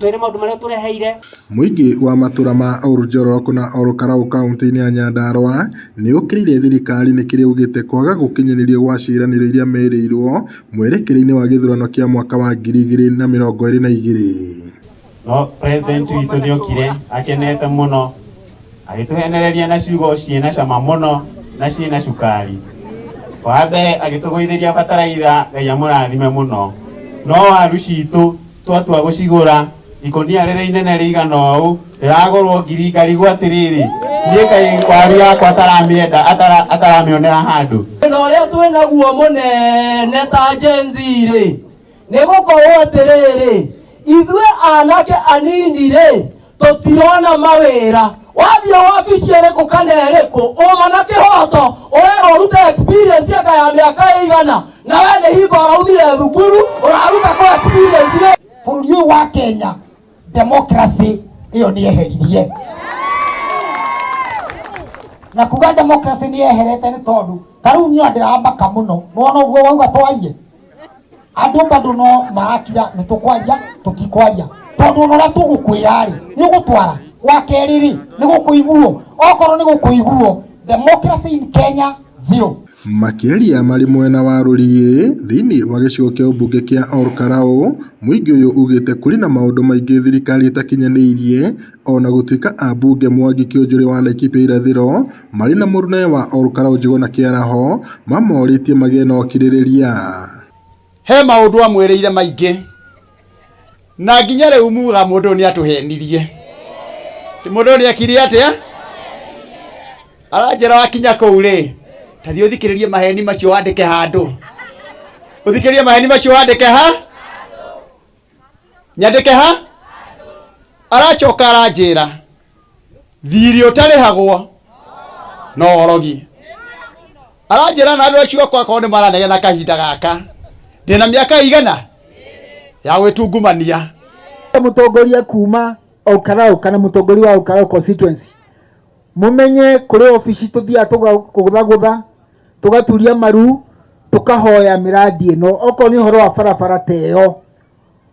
Twĩre maũndũ marĩa ũtũreheire. Mũingĩ wa matũra ma Ol Jorok na Ol Kalou kauntĩ-inĩ ya Nyandarua nĩũkĩrĩire thirikari nĩ kĩrĩa ĩugĩte kwaga gũkinyanĩrio gwa ciĩranĩro iria merĩirwo mwerekera-inĩ wa gĩthurano kĩa mwaka wa 2022. No president witũ nĩ okire akenete mũno, agĩtũhenereria na ciugo ciĩna cama mũno na ciĩna cukari. Wa mbere agĩtũgũithĩria bataraitha, Ngai amũrathime mũno. No waru citũ twatua gũcigũra ikũnia rĩrĩa inene rĩigana ũũ rĩragũrwo ngiri, ngarigwo atĩrĩrĩ, niĩ kaĩ waru yakwa ataramĩenda, ataramĩonera handũ. Thĩna ũrĩa twĩnaguo mũnene ta Gen Z rĩ, nĩ gũkorwo atĩrĩrĩ, ithuĩ anake anini rĩ, tũtirona mawĩra. Wathiĩ wabici ĩrĩkũ kana ĩrĩkũ, ũma na kĩhoto, ũrerwo ũrute experience anga ya mĩaka ĩigana, na we nĩ hingo ũraumire thukuru, ũraruta kũ experience ĩyo? Bũrũri ũyũ wa Kenya, democracy ĩyo nĩ eheririe. Na kuga democracy nĩ yeherete nĩ tondũ ta rĩu niĩ ndĩramaka mũno, nĩwona ũguo wauga twarie, andũ bado no marakira nĩ tũkwaria tũtikwaria, tondũ ona ũrĩa tũgũkwĩra rĩ nĩ ũgũtwara wa kerĩ rĩ nĩ gũkũiguo, okorwo nĩ gũkũiguo, democracy in Kenya zero. Makĩaria marĩ mwena wa Rũriĩ thĩinĩ wa gĩcigo kĩa ũmbunge kĩa Ol Kalou, mũingĩ ũyũ ugĩte kũrĩ na maũndũ maingĩ thirikari ĩtakinyanĩirie ona gũtuĩka ambunge Mwangi Kiunjuri wa Laikipia irathĩro marĩ na mũrunawe wa Ol Kalou Njuguna Kĩaraho mamorĩtie magĩe na ũkirĩrĩria. He maũndũ amwĩrĩire maingĩ na nginya rĩu muga mũndũ ũyũ nĩatũhenirie. Ti mũndũ ũyũ nĩekire atĩa? Aranjĩra wakinya kũu rĩ, ta thiĩ ũthikĩrĩrie maheni macio wandĩke handũ. Ũthikĩrĩrie maheni macio wandĩke ha? Nyandĩke ha? Aracoka aranjĩra thirĩ ũtarĩhagwo no orogi. Aranjĩra na andũ acio akwa akorwo nĩ maranegena kahinda gaka, ndĩna mĩaka igana ya gwĩtungumania. Mũtongoria kuma Ol Kalou kana mũtongoria wa Ol Kalou constituency, mumenye kũrĩ obici tũthiaga tũgagũthagũtha, tũgaturia maru, tũkahoya mĩradi ĩno, okorwo nĩ ũhoro wa barabara ta ĩyo,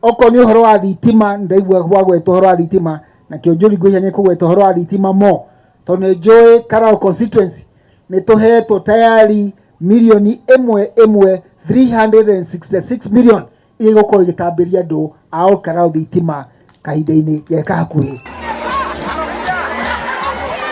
okorwo nĩ ũhoro wa thitima, ndaigua wagweta ũhoro wa thitima, na Kĩonjũri ngwĩciria nĩ kũgweta ũhoro wa thitima mo, tondũ nĩ njũĩ Karau constituency nĩ tũhetwo tayari milioni ĩmwe ĩmwe 366 million iria igũkorwo igĩtambĩria andũ a Ol Kalou thitima kahinda-inĩ ge hakuhĩ.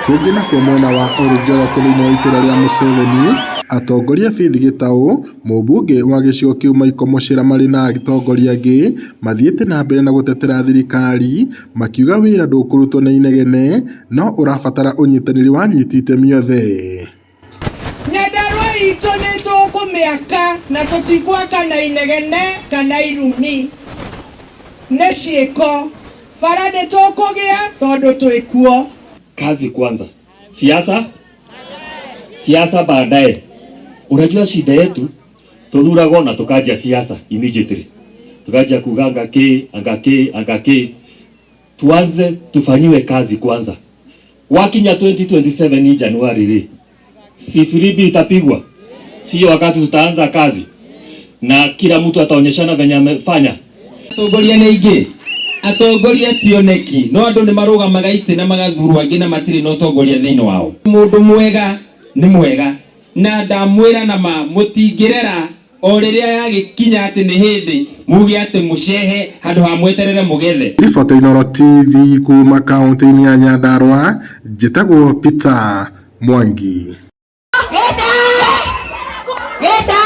Kũngĩ nakuo mwena wa Ol Jorok thĩinĩ wa itũra rĩa Museveni, atongoria Faith Gĩtaũ, mũmbunge wa gĩcigo kĩu Michael Mũcĩra marĩ na atongoria angĩ mathiĩte na mbere na gũtetera thirikari makiuga wĩra ndũkũrutwo na inegene no ũrabatara ũnyitanĩri wa anyiti itemi othe. Nyandarua itũ nĩ tũkũmĩaka na tũtigwaka na inegene kana irumi, nĩ ciĩko. Bara nĩ tũkũgĩa tondũ twĩkuo. Kazi kwanza, siasa siasa baadaye. Unajua shida yetu tuthuragwo na tukanjia siasa immediately, tukanjia kuga anga ki anga ki anga ki. Tuanze tufanyiwe kazi kwanza. Wakinya 2027 ni Januari ri, si firimbi itapigwa, sio wakati tutaanza kazi na kila mtu ataonyeshana venye amefanya. Atongoria nĩ aingĩ, atongoria ti oneki, no andũ nĩ marũgamaga itĩ na magathurwo angĩ na matirĩ na ũtongoria thĩinĩ wao. Mũndũ mwega nĩ mwega, na ndamwĩra na ma mũtingĩrera o rĩrĩa yagĩkinya atĩ nĩ hĩndĩ muge atĩ mũcehe handũ ha mweterere mũgethe. Riboti Inooro TV kuma kaunti-inĩ ya Nyandarua, njĩtagwo Peter Mwangi. Gĩca! Gĩca!